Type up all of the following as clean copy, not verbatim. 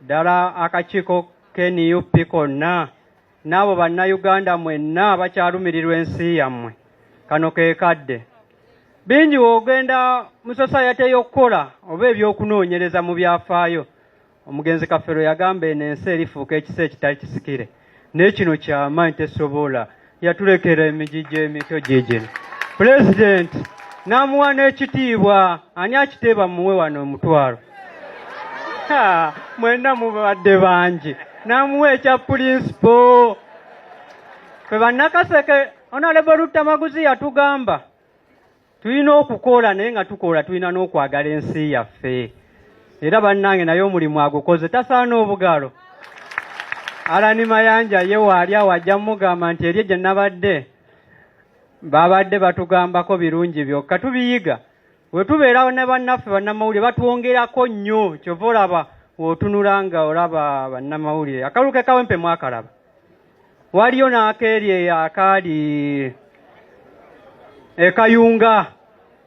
Ddala akakiiko k'NUP konna n'abo Bannayuganda mwenna abakyalumirirwa ensi yammwe, kano ke kadde. Bingi w'ogenda mu sosayate y'okukola oba ebyokunoonyereza mu byafaayo. Omugenzi Kafeero yagamba eno ensi erifuuka ekisa ekitali kisikire, naye kino kyamaanyi tesobola. Yatulekera emigigi emito gigino. Pulezidenti n'amuwa n'ekitiibwa. Ani akiteeba muwe wano omutwalo? Mwenna mubadde bangi. N'amuwa ekya pulinsipo. Ffe Bannakaseke, Honorable Luttamaguzi yatugamba tulina okukola, naye nga tukola tulina n'okwagala ensi yaffe. Era bannange naye omulimu agukoze, tasaana obugalo. Alani Mayanja ye waali awo ajja mugamba nti eri gye nabadde babadde batugambako birungi byokka, tubiyiga. Bwe tubeerawo ne bannaffe bannamawulire batwongerako nnyo, kyova olaba w'otunula nga olaba bannamawulire. Akalulu ke Kawempe mwakalaba, waliyo n'akeeri eyo akaali ekayunga,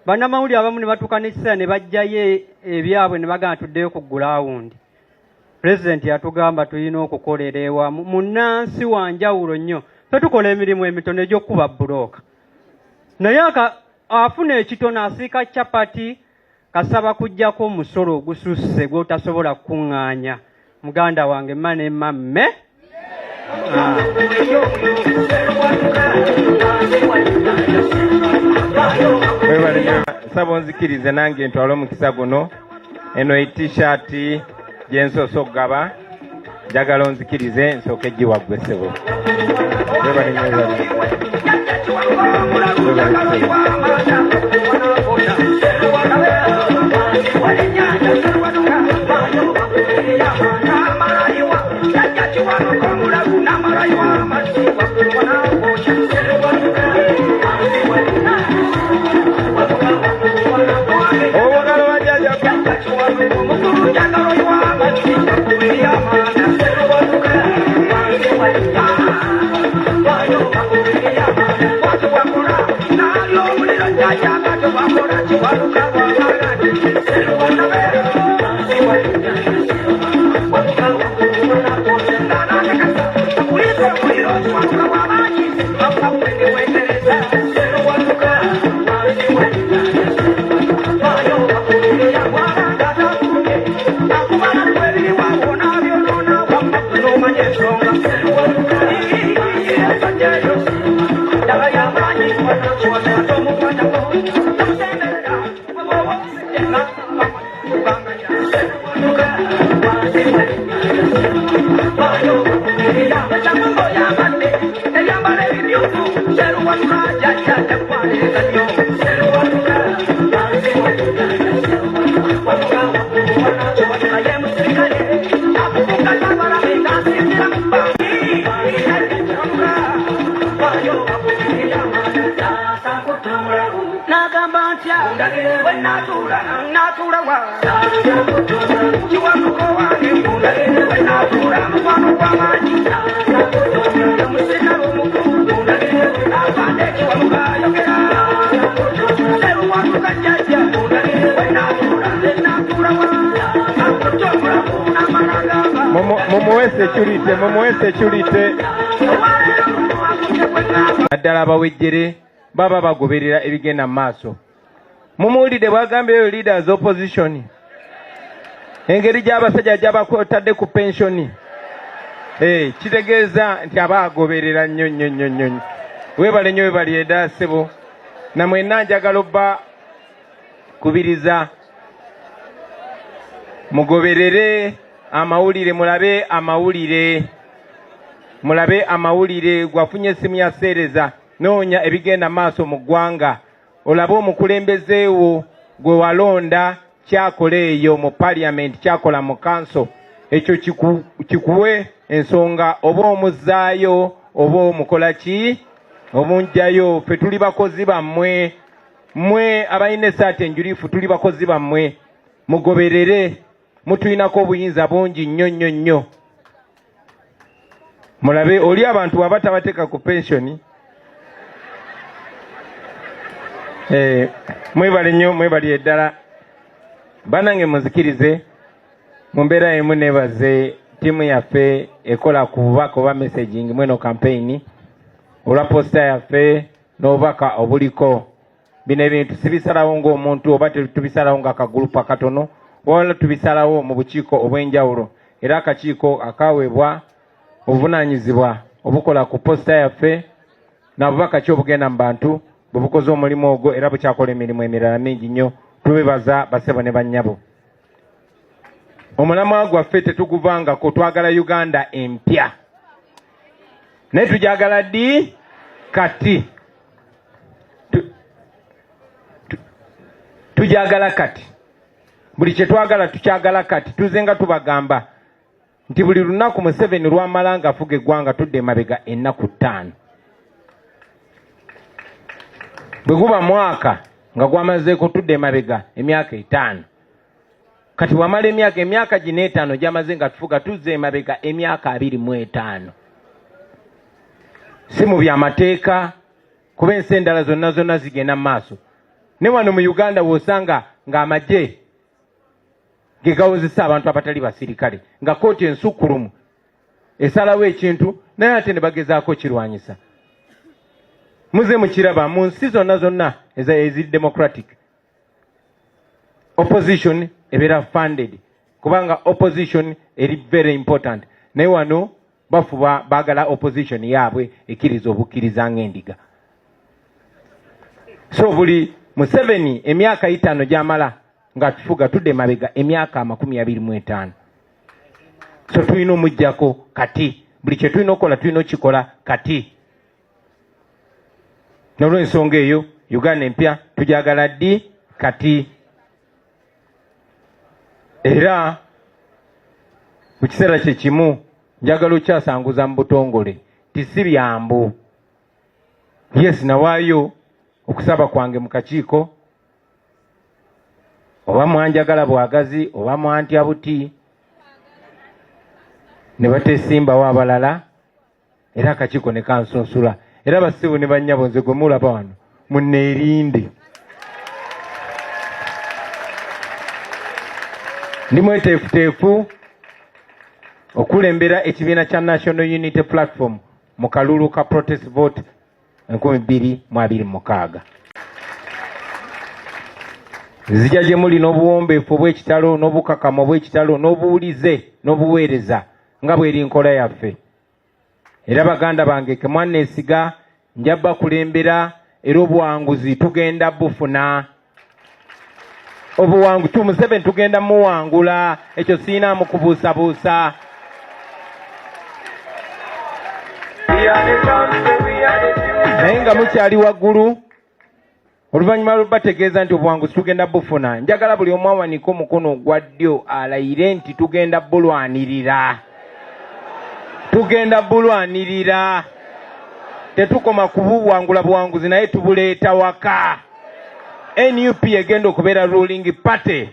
bannamawulire abamu ne batuuka n'ekiseera ne baggyayo ebyabwe ne bagamba tuddeyo ku gulawundi. Pulezidenti yatugamba tulina okukolera ewamu. Munnansi wa njawulo nnyo. Ffe tukola emirimu emitono egy'okukuba bbulooka, naye afuna ekitono asiika capati. Kasaba kuggyako omusolo ogususse gw'otasobola kukuŋŋaanya. Muganda wange mma ne mamme. Webale nnyo. Nsaba onzikirize nange ntwale omukisa guno. Eno e-t-shirt gye nsoose okugaba, njagala onzikirize nsooke giwa ggwe ssebo. Webale nnyo, webale. Webale ssebo. Obugalo bwa jjajja. Nagamba ntya bwe natuula natuula wa kiwanuka wange bwe natuula mukwano gw'amaanyi omusirikale omukulu afande Kiwanuka ayogera Seruwanuka jjajja bwe natuula natuula wa akutte omulamu n'amala gamba. Mumuwe security, mumuwe security. Olwaleero luno akutte gwe ŋŋamba. Naddala abawejjere baba bagoberera ebigenda mu maaso. Mumuwulidde bw'agambyeyo leaders opposition, engeri gy'abasajja gy'abatadde ku pensioni. Kitegeeza nti aba agoberera nnyo nnyo nnyo nnyo nnyo. Weebale nnyo, weebali edda ssebo. Namwenna njagala obba kubiriza mugoberere amawulire, mulabe amawulire, mulabe amawulire. Gwafunye essimu ya seereza, noonya ebigenda maaso mu ggwanga, olabe omukulembeze wo gwe walonda kyakola eyo mu parliament, kyakola mu kanso. Ekyo kikuwe ensonga oba omuzzaayo oba omukola ki, omuggyayo. Ffe tuli bakozi bammwe, mmwe abalina essaati enjulifu, tuli bakozi bammwe. Mugoberere, mutulinako obuyinza bungi nnyo nnyo nnyo. Mulabe oli abantu bw'aba tabateeka ku pensioni. Mwebale nnyo, mwebali eddala. Banange munzikirize. Mu mbeera emu nebaze ttiimu yaffe ekola ku bubaka oba messaging mweno campaign olwa poster yaffe n'obubaka obuliko. Bino ebintu sibisalawo ng'omuntu oba tubisalawo ng'akagulupu akatono, wabula tubisalawo mu bukiiko obw'enjawulo. Era akakiiko akaweebwa obuvunaanyizibwa obukola ku poster yaffe na bubaka ki obugenda mu bantu bwe bukoze omulimu ogwo, era bukyakola emirimu emirala mingi nnyo. Tubebaza basebo ne bannyabo. Omulamwa gwaffe tetuguvangako, twagala Uganda empya, naye tujagala ddi? Kati. Tujagala kati. Buli kye twagala tukyagala kati. Tuze nga tubagamba nti buli lunaku Museveni lwamala ng'afuga eggwanga tudde emabega ennaku 5. Bwe guba mwaka nga gwamazeeko tudde emabega emyaka 5. Kati bw'amala emyaka gino 5 gy'amaze nga tufuga tuzze emabega emyaka 25. Si mu byamateeka, kuba ensi endala zonna zonna zigenda mu maaso. Ne wano mu Uganda w'osanga ng'amagye ge gawozesa abantu abatali basirikale, nga kkooti ensukkulumu esalawo ekintu naye ate ne bagezaako kirwanyisa. Muze mukiraba mu nsi zonna zonna eziri democratic, opposition ebeera funded, kubanga opposition eri very important. Naye wano bafuba baagala opposition yaabwe ekkiriza obukkiriza ng'endiga. So buli Museveni emyaka 5 gy'amala nga tufuga tudde emabega emyaka 25. So tulina omuggyako kati. Buli kye tulina okukola tulina okukikola kati. N'olw'ensonga eyo Uganda empya tujagala ddi? Kati. Era mu kiseera kye kimu njagala okyasanguza mu butongole ti si byambu. Yes, nawaayo okusaba kwange mu kakiiko, oba mwanjagala bwagazi oba mwantya buti, ne bateesimbawo abalala, era akakiiko ne kansunsula. Era basibu ne bannyabo nze gwe mulaba wano munneerinde. Ndi mweteefuteefu okulembera ekibiina kya National Unity Platform mu kalulu ka protest vote 2026. Nzija gye muli n'obuwombeefu obw'ekitalo n'obukakamu obw'ekitalo n'obuwulize n'obuweereza nga bw'eri nkola yaffe. Era baganda bange ke mwanneesiga nja bakulembera, era obuwanguzi tugenda bufuna. Obuwanguzi Museveni tugenda muwangula, ekyo sirina kubuusabuusa. Naye nga mukyali waggulu, oluvannyuma lw'obategeeza nti obuwanguzi tugenda bufuna, njagala buli omu awanike omukono ogwa ddyo alayire nti tugenda bulwanirira. Tugenda bulwanirira. Tetukoma kubuwangula buwanguzi naye tubuleeta waka. NUP egenda okubeera ruling party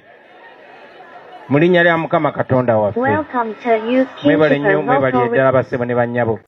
mu linnya lya Mukama Katonda waffe. Welcome to Youth Mwebale Kinship nnyo, mwebale Vocal ddala bassebo ne bannyabo.